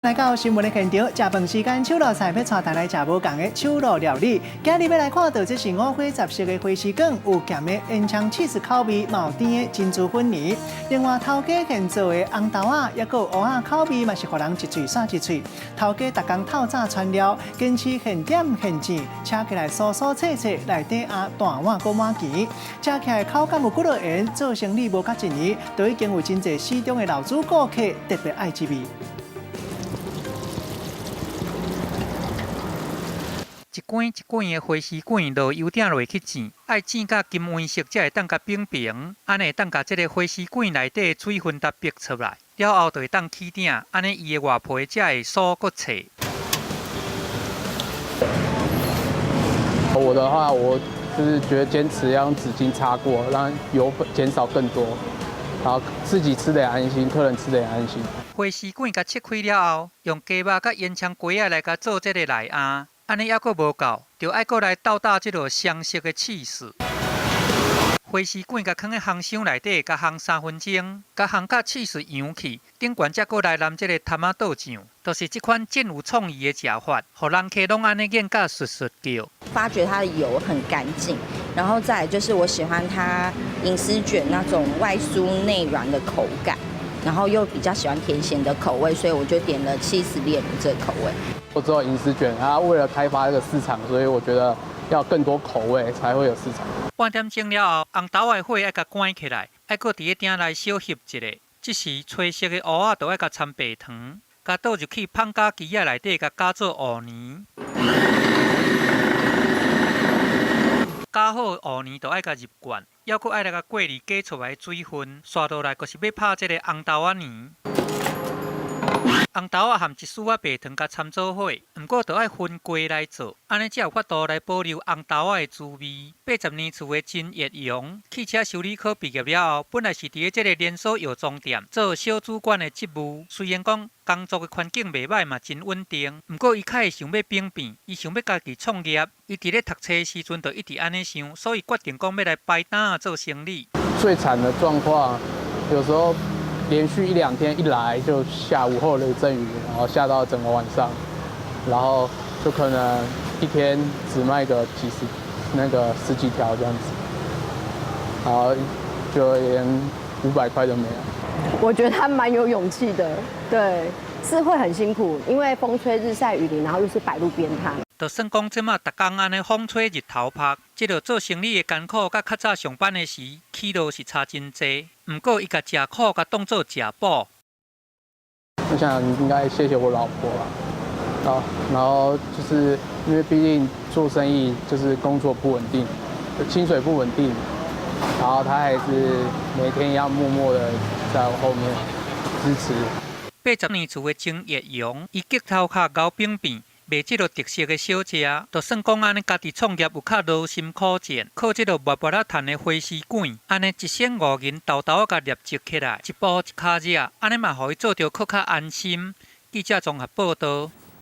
來到新聞的現場，食飯時間，手路菜欲帶大家來食無仝的手路料理。今日欲來看到這是五花雜色的花絲卷，有鹹的煙腸起司口味，嘛有甜的珍珠粉泥。另外，頭家現做的紅豆仔，抑閣有芋仔口味，嘛是予人一喙煞一喙。頭家逐工透早傳料，堅持現點現煎，吃起來酥酥脆脆，內底也彈碗閣滿墘。食起來口感有幾落緣，做生理無夠一年，都已經有真濟死忠的老主顧客特別愛這味。一管一管的花絲卷落油鼎內去煎，愛煎甲金黃色才會當共扁平，按呢會當共這个花絲卷內底的水分都逼出來，了後就會當起鼎，按呢伊的外皮才會酥閣脆。我的話，我就是覺得堅持要用紙巾擦過，讓油分減少更多，然後自己吃得也安心，客人吃得也安心。花絲卷共切開了後，用雞肉佮煙腸雞仔來共做這个內餡。按呢猶閣無夠，就愛閣來鬥搭這个雙色的起司。花絲卷共囥佇烘箱內底，共烘3分鐘，共烘甲起司揚去，頂懸才閣來淋這个頭仔倒醬，就是這款真有創意的食法，予人客攏按呢癮甲唰唰叫。發覺它的油很乾淨，然後再來就是我喜歡它銀絲卷那種外酥內軟的口感，然後又比較喜歡甜鹹的口味，所以我就點了起司煉乳這個口味。我做銀絲卷，它為了開發這個市場，所以我覺得要更多口味才會有市場。半點鐘了後，紅豆仔的火愛共關起來，愛閣佇咧鼎內小翕一下。這時炊熟的芋仔就愛共摻白糖，共倒入去麭膠機仔內底，共攪做芋泥。攪好芋泥就愛共入罐，猶閣愛來共過濾加出來的水分，紲落來閣是欲拍這个紅豆仔泥。紅豆仔和一絲仔白糖共摻做伙，毋過著愛分鍋來做，按呢才有法度來保留紅豆仔的滋味。80年厝的陳葉榮，汽車修理科畢業了後，本來是佇咧這个連鎖藥妝店做小主管的職務。雖然講工作的環境袂䆀嘛，真穩定，毋過伊較會想欲轉變，伊想欲家己創業。伊佇咧讀冊的時陣就一直按呢想，所以決定講欲來擺擔仔做生理。最慘的狀況，有時候連續一兩天一來就下午後雷陣雨，然後下到整個晚上，然後就可能一天只賣個幾十、那個十幾條這樣子，然後就連500塊都沒有。我覺得他蠻有勇氣的，對，是會很辛苦，因為風吹日曬雨淋，然後又是擺路邊攤。就算講這馬逐工按呢風吹日頭曬，這个做生理的艱苦，佮較早上班的時起落是差真濟。毋過伊共食苦，共當做食補。我想應該謝謝我老婆啦，啊，然後就是因為畢竟做生意就是工作不穩定，薪水不穩定，然後她還是每天要默默的在我後面支持。80年厝的曾葉榮，伊激頭殼𠢕餅片。賣這个特色的小食，就算講按呢家己創業有較勞心苦戰，靠這个默默仔趁的花絲卷，按呢一身五銀沓沓仔共累積起來，一步一跤跡，按呢嘛予伊做著閣較安心。記者綜合報導。